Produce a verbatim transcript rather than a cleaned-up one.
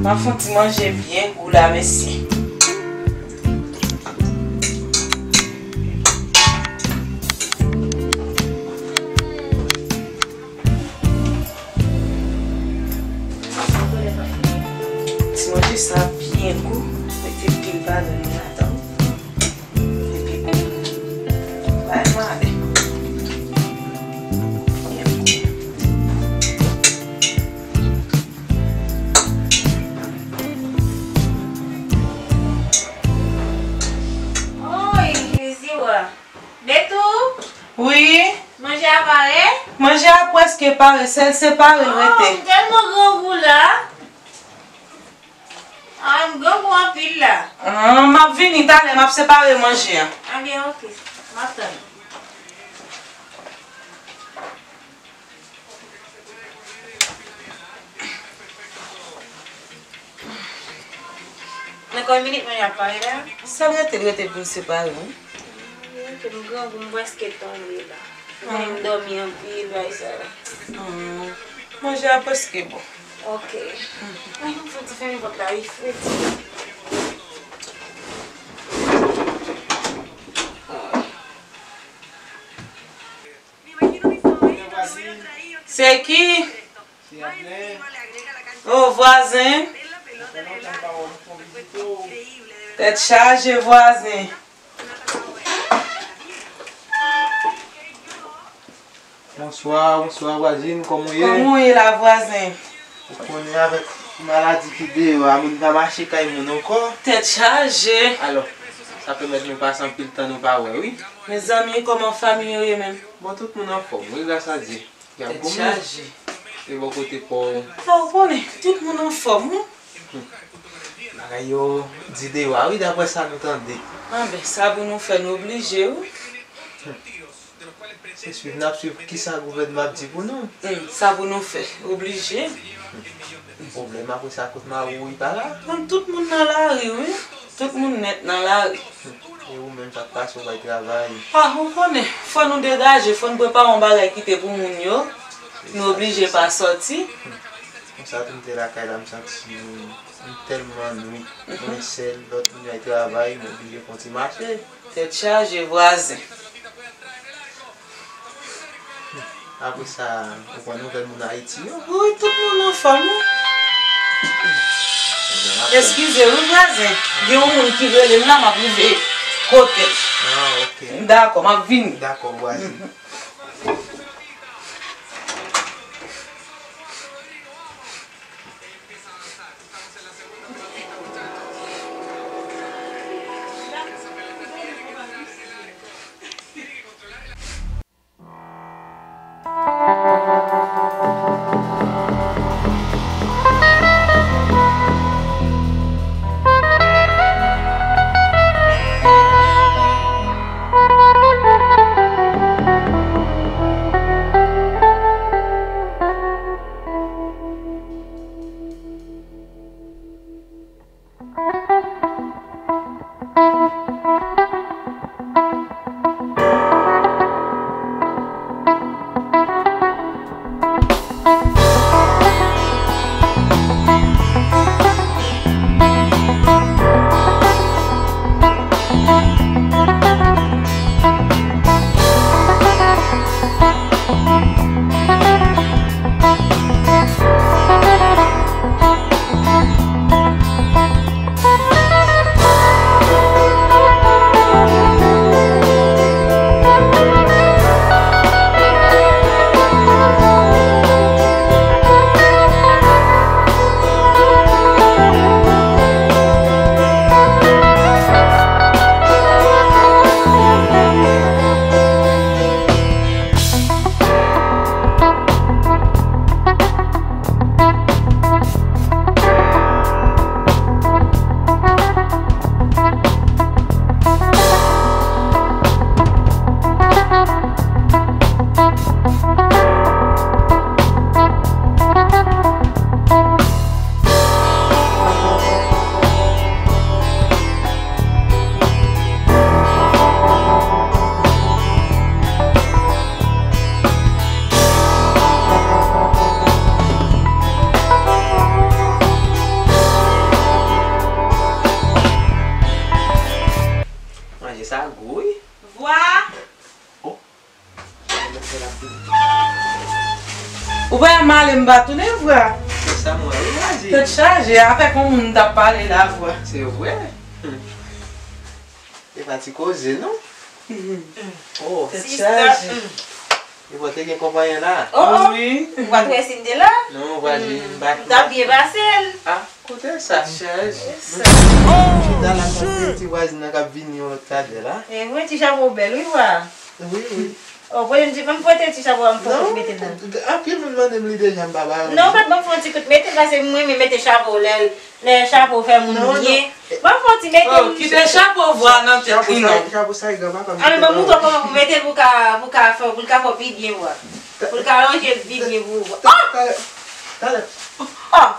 M ap fè yon ti manje byen gou la, mesye. Ti manje sa byen gou, mete pil vanilya ladan. Epi, bay male. Oy, Jezi wa. Betou? Wi? Manje a pare? Manje a prèske pare, sèl separe l rete. Oh, m tèlman grangou la. Ah, m grangou anpil la. Ah, m ap vini talè, m ap separe manje a. Ah, byen, oke. M ap tann. Nan konbyen minit manje ap pare la? Sa l rete, l rete pou l separe, wi. Oke, m grangou, m prèske tonbe la. Mwen menm m dòmi anpil, bagay sa la. Hmm. Manje a prèske bon. Oke. Mwen menm fè ti fèmen pòt la, wi, fredi. Se ki? Oh, vwazen. Tèt chaje, vwazen. Bonswa, bonswa, vwazin, kòman w ye? Kòman w ye la, vwazen? Ou konnen avèk maladi ki deyò a, moun pa mache kay moun ankò. Tèt chaje. Alò, sa pèmèt nou pase anpil tan nou pa wè, wi. Mezanmi, kòman fanmi yo ye menm? Bon, tout moun anfòm, wi, gras a Dye. Y ap goumen. Tèt chaje. E bò kote pa w? A, ou konnen, tout moun anfòm, wi. Bagay yo di deyò a, wi, daprè sa nou tande. Anben, sa pou nou fè, nou oblije, wi. Se swiv n ap swiv kisa gouvènman ap di pou nou. Hmm, sa pou nou fè, oblije. Pwoblèm apre sa, kot mari w, li pa la? Bon, tout moun nan lari, wi. Tout moun nèt nan lari. E ou menm, sa k pase, w bay travay? Ah, ou konnen, fò nou degaje, fò n prepare yon bagay kite pou moun yo. Nou oblije pa sòti. Konsa tou m te lakay la, m santi m tèlman nwit. Mwen sèl, lòt moun yo al travay, m oblije fè yon ti mache. Tèt chaje, vwazen. Apre sa, ou pran nouvèl moun Ayiti yo? Wi, tout moun anfòm, wi. Eskize, wi, vwazen. Gen yon moun ki rele m la, m ap rive kote l. Ah, ok. Dakò, m ap vini. Dakò, vwazen. E sa gwo, wi. Vwa. Ou pa mal, m pa tounen vwa. Se sa m wè, wi, vwazin. Tèt chaje, avèk yon moun m t ap pale la vwa. Se vre. E pa ti koze, non? Oh. Tèt chaje. E bò te gen konpayi la? Oh, oh. Wi. Ou pa t wè si m te la? Non, vwazin, m pa. M t ap byen pase l. Ah, kote sa? Tèt chaje. Chita la, sa se ti vwazin nan k ap vini yon lòt talè la. E mwen, ti chapo bèl, wi, vwa. Wi, wi. Oh, pote m ti, ban m pote ti chapo a, m fè kout mete nan. Anpil moun mande m li deja, m pa ba yo. Non, ou pa t ban m fè yon ti kout mete, paske mwen renmen mete chapo lè, lè chapo fè moun byen. Ban m fè yon ti mete. Oh, kite chapo vwa nan tèt li non. Chapo sa e gran papa m. Ah, men ban m montre w kòman pou mete l pou ka, pou ka fè, pou l ka fè w pi byen vwa. Pou l ka ranje l pi byen pou ou. Talè, talè. Oh!